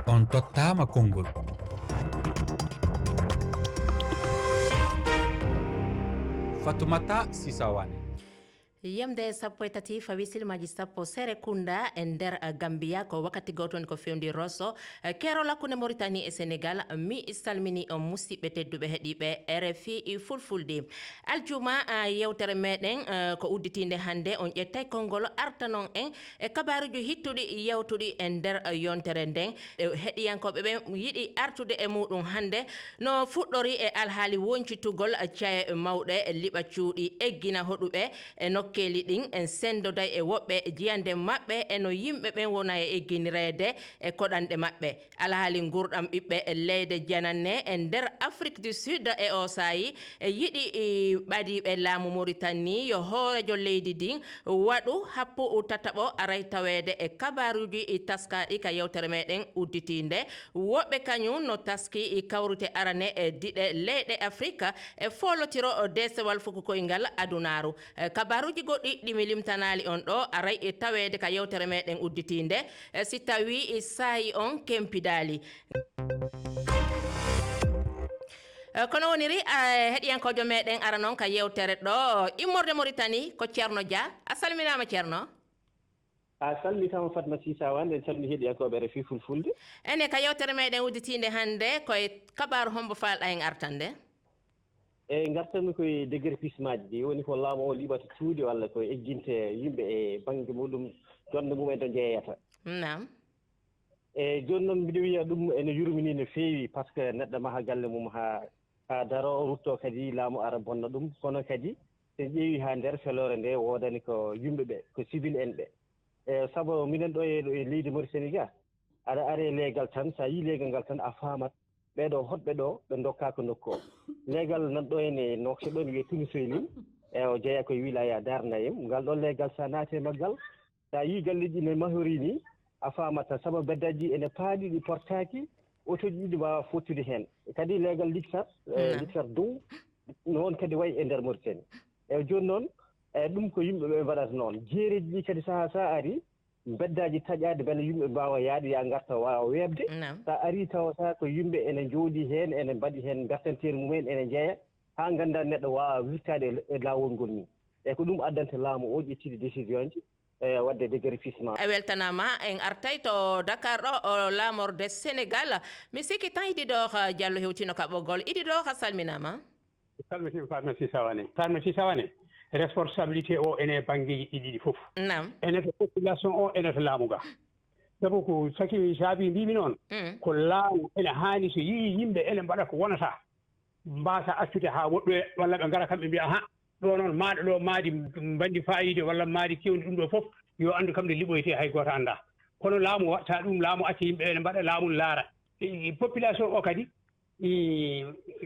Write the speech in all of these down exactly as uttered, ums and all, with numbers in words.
On tottaama konngol. Fatoumata Sissaouane. Yamde sappo e tati fawi silmaaji sappo Serekunda e nder, eh, Gambia, ko wakkati gooto woni ko fewndi Rosso, eh, keerol hakkunde Mauritanie e Senegal. Mi salmini on musidɓe tedduɓe heɗiiɓe R F I Fulfulde. Aljuma, ah, yewtere meɗen, eh, ko udditiinde hannde. On ƴettay konngol artanon en e kabaaruuji hittuɗi yewtuɗi e nder, eh, yontere nden. Eh, heɗiyankooɓe ɓen yiɗi artude e muɗum hannde no fuɗɗori e alhaali woncitugol, eh, caye mawɗe, eh, liɓa cuuɗi, eggina hoɗuɓe e nokkeeli ɗin, en senndoday e woɓɓe jiyande maɓɓe e no yimɓe ɓen wona e egginireede e koɗanɗe maɓɓe. Alhaali ngurɗam ɓiɓɓe leyɗe jananne e nder Afrique du Sud e o saayi e yiɗi, e, ɓadiiɓe laamu Mauritanie yo hooreejo leydi ndin waɗu happu tataɓo aray taweede e kabaaruuji taskaaɗi ka yewtere meɗen udditiinde. Woɓɓe kañum no taski kawrite arane e diɗe leyɗe Afrique e foolotiro deesewal fuku koyngal adunaaru. E, kabaaruuji goɗɗi ɗi mi limtanaali on ɗo aray e taweede ka yewtere meɗen udditiinde. E, si tawii e saayi on kempidaali. E, kono woniri, a, heɗiyankoojo meɗen ara noon ka yewtere ɗo immorde Mauritanie ko Ceerno Dia. A salminaama, Ceerno. A salmitaama, Fatma Sissaouane, en salmini heɗiyankooɓe R F I Fulfulde. Ene ka yewtere meɗen udditiinde hannde, koye kabaaru hombo faalɗa en artande? E ngartanmi koye déguerpissement ji ɗi, woni ko laamu o liɓata cuuɗi walla ko egginte yimɓe e bannge muɗum, jonde mum en to jeeyata. Naam. E jooni noon mbiɗo wiya ɗum ene yurmini no feewi, par ce que neɗɗo maha galle mum haa, haa daro, rutto kadi laamu ara bonna ɗum. Kono kadi so en ƴeewi haa nder feloore nde woodani ko yimɓe ɓe, ko civil en ɓe. E sabu minen ɗo e, ɗo e leydi Mauritanie ga, aɗa are leegal tan, so a yii leegal ngal tan a faamat ɓeeɗo hoɗɓe ɗo ɓe ndokkaaka nokku o. Leegal nan ɗo ene nokse ɗon wiye Tunisoylin, e o jeeya koye wilaya Dar Naim. Ngal ɗon leegal so a naati e maggal, so a yii galleeji ne mahori ni, a faamata sabu beddaaji ene paaɗi ɗi portaaki, otooji ɗi mbaawa fottude heen. Kadi leegal Liksar, e Liksar dow, noon kadi wayi e nder Mauritanie. E jooni noon, e ɗum ko yimɓe ɓe mbaɗata noon. Jeereeji ɗi kadi sahaa so a ari, beddaaji taƴaaɗi mbele yimɓe mbaawa yaade, yaa ngarta waawa weeɓde. Naam. So a ari tawata ko yimɓe ene njooɗi heen, ene mbaɗi heen mbertanteeri mumen, ene njeeya, haa nganndaa neɗɗo waawa wirtaade e, e laawol ngol nii. E ko ɗum addanta laamu o ƴettude décision ji, e waɗde déguerpissement. A weltanaama, en artay to Dakar ɗo, o laamorde Senegal. Mi sikki tan Idi Dooxa Jallo hewtino ka ɓoggol. Idi Dooxa salminaama. Salmitima Fatma Sissaouane. Fatma Sissaouane, responsabilité o ene banngeeji ɗiɗi ɗi fof. Naam. Ene to population o, ene to laamu ga. Sabu ko saki saabi mbimi noon, mm, ko laamu ene haani so yii yimɓe ene mbaɗa ko wonata, mbaasa accude haa woɗɗoya, walla ɓe ngara kamɓe mbiya, "Aha, ɗo noon maaɗa ɗo maadi mbanndi faayiida walla maadi kewndi ɗum ɗo fof, yo anndu kam nde liɓoyte hay gooto annda." Kono laamu waɗta ɗum, laamu acca yimɓe ene mbaɗa, laamu laara. E, e population o kadi, e,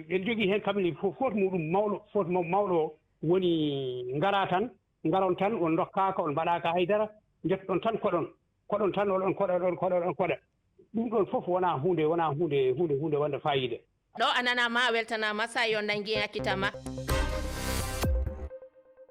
en jogii heen kam ne fo-, fof muɗum mawɗo, fof maw-, mawɗo o woni ngara tan, ngaron tan, on ndokkaaka, on mbaɗaaka haydara, njottoɗon tan koɗon, koɗon tan, oɗon koɗa, oɗon koɗa, oɗon koɗa. Ɗum ɗon fof wonaa huunde, wonaa huunde, huunde, huunde wonde faayiida. Ɗo a nanaama, a weltanaama, so a yo nanngi en accitama.